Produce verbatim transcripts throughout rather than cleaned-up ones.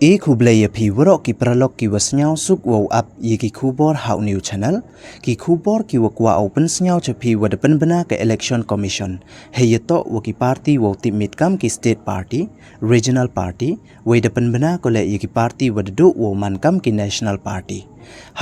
E khublei ya phi waroh ki paralok ki wa sniawsuk wow ap ya ki khubor ha u new channel. Ki khubor ki wa kwah u pynsniaw cha phi wa da pynbna ka Election Commission hei yatoh wa ki party wow tipmit kam ki state party, regional party, wei da pynbna ko leh ya ki party wa da duh wow man kam ki national party.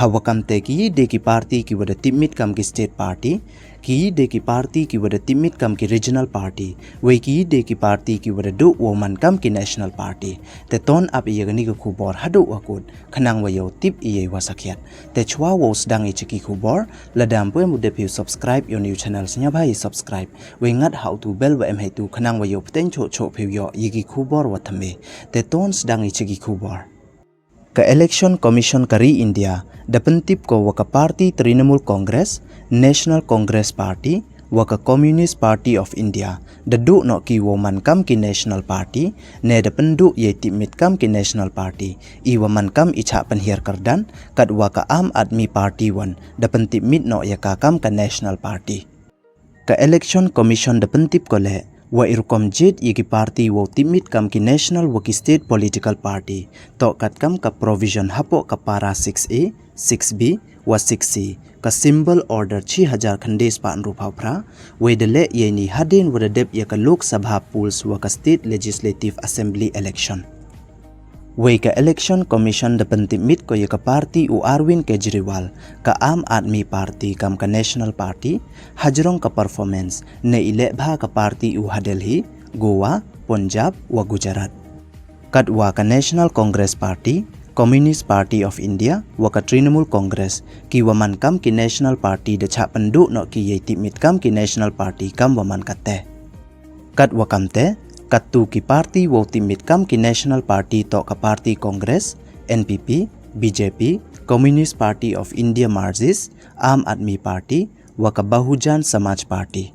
Ha wa kam te ki de ki party ki wa da tipmit kam ki state party, ki de ki party ki wa da tipmit kam ki regional party, wei ki de ki party ki wa da duh wow man kam ki national party. Te ton ap ya kani ka khubor haduh wa kut, khnang wa yow tip ya i wa sakhiat. Te chwa wow sdang ya cha ki khubor, lada ym pu em u dep phi u subscribe ya u new channel, sniawbha i subscribe, wei ngat ha u tu bell wa em hei tu, khnang wa yow pteng choh choh phi u yoh ya ki khubor wa thymme. Te ton sdang ya cha ki khubor. Ka Election Commission ka ri India da pyntip ko wa ka party Trinamool Congress, National Congress Party, wa ka Communist Party of India da duh noh ki wow man kam ki national party, ne da pynduh ya i tipmit kam ki national party i wa man kam i chah pynhiar kyrdan, kat wa ka Aam Aadmi Party wan da pyntipmit noh ya ka kam ka national party. Ka Election Commission da pyntip ko leh wa i rukom jied ya ki party wow tipmit kam ki national wa ki state political party, toh kat kam ka provision hapoh ka para six A, six B, wa six C, ka Symbol Order chi hajar khyndai spah ynru phaw phra, wei da leh ya ini hadien wa da dep ya ka Lok Sabha polls wa ka State Legislative Assembly election. Wei ka Election Commission da pyntipmit ko ya ka party u Arvind Kejriwal, ka Aam Aadmi Party kam ka national party, hajrong ka performance ne i leh bha ka party u ha Delhi, Goa, Punjab, wa Gujarat. Kat wa ka National Congress Party, Communist Party of India, wa ka Trinamool Congress, ki wa man kam ki national party da chah pynduh noh ki ya i tipmit kam ki national party kam wa man kat te. Kat wa kam te, kat tu ki party wow tipmit kam ki national party toh ka party Congress, N P P, B J P, Communist Party of India, Marxist, Aam Aadmi Party, wa ka Bahujan Samaj Party.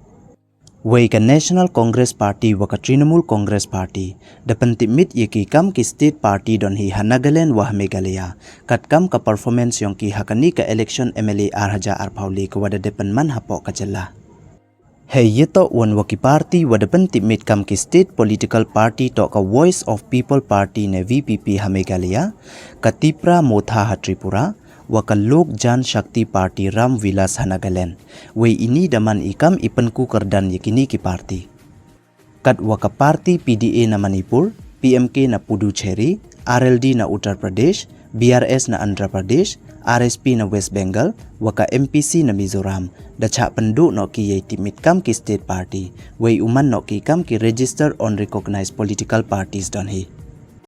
Wei ka National Congress Party wa ka Trinamool Congress Party da pyntipmit ya ki kam ki state party don hi ha Nagaland wa ha Meghalaya, kat kam ka performance yong ki ha kani ka election M L A ar hajar ar phaw le ka wa da dep pynman hapoh ka jylla. Hei yatoh wan wa ki party wa da pyntipmit kam ki state political party toh ka Voice of People Party ne V P P ha Meghalaya, ka Tipra Motha ha Tripura, wa ka Lok Jan Shakti Party Ram Vilas ha Nagaland. Wei ini da man i kam i pynku kyrdan ya kini ki party. Kat wa ka party P D A na Manipur, P M K na Puducherry, R L D na Uttar Pradesh, B R S na Andhra Pradesh, R S P na West Bengal, wa ka M P C na Mizoram, da chah pynduh noh ki ya i tipmit kam ki state party, wei u man noh ki kam ki registered unrecognized political parties don hi.